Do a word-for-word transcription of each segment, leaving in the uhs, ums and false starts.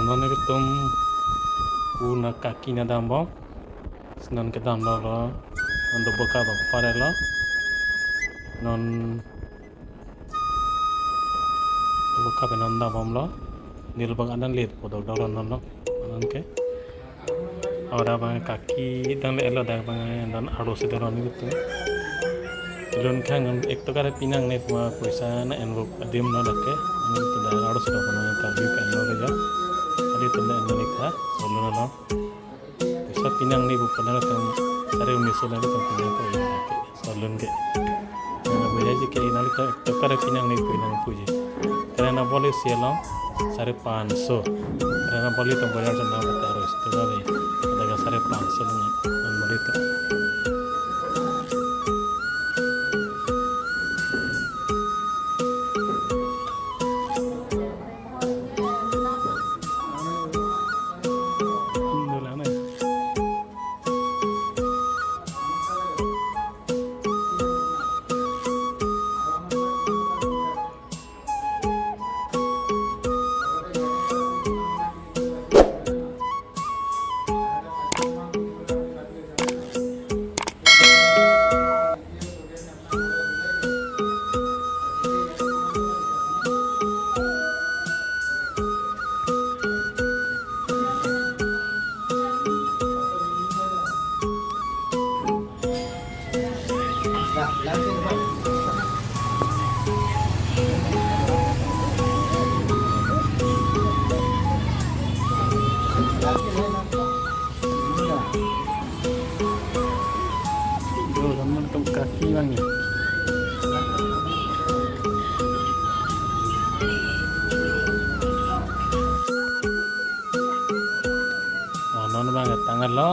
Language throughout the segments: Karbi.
Non nelitum una kaki na dambom. Non kedam lo lo. Non do boka bang pare lo. Non do boka pen non dambom lo. Nil bang anan let podok dok lo non lo. Non ke. Ahora bang kaki dang le elo dak bang non arlo si doron gitu. Lun khang ek toka re pinangne puma poisa na envok adim no dak ke. Anu tu dak arlo si doron ka view ka enlo le ja. Adi tum dak enlo le kha. Solo lo. Poisa pinangne bu pada tum sare umi solo tum pinang ko dak ke. Solun ke. Nana buya ji ke nali to to kare pinangne pinang puji. Karena boli sialong sare panso. Karena boli to boyar sana kata harus to gawe. Daga sare panso nang non boli to. Hmm, dulu aneh. Yo, teman, tum kaki bang ya. Oh, non bang ya, tanggal lo.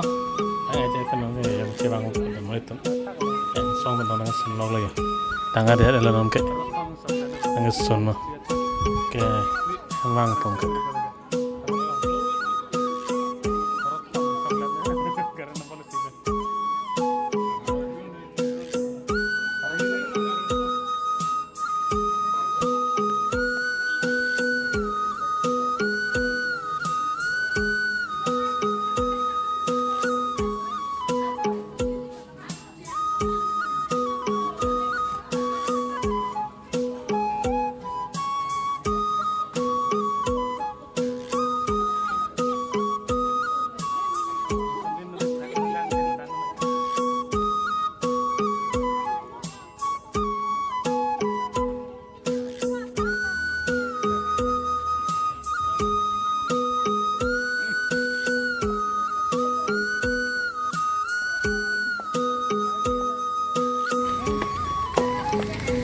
Tanggal aja kan non ya, yang kebang udah mulai tuh. Yang song non nang senlok lagi. Tanggal dia ada non ke. Tanggal sun lo. Oke, bang pun ke.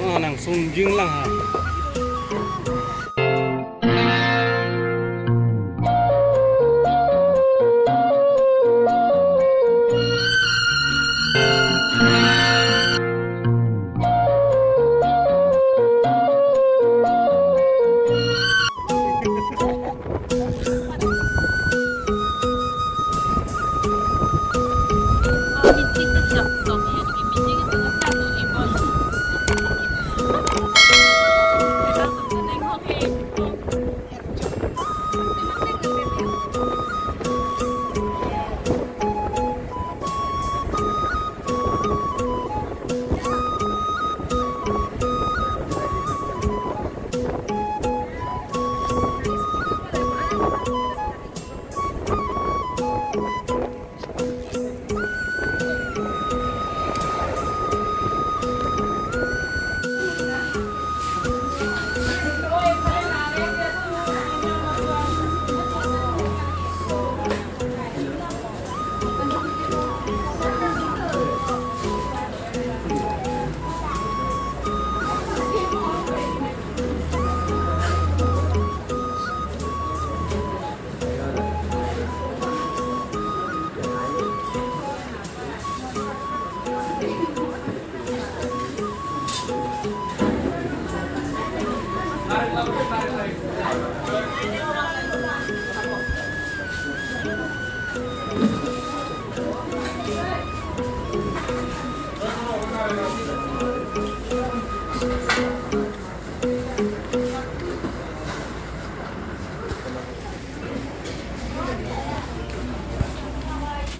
Oh, nang sunjing lang ha.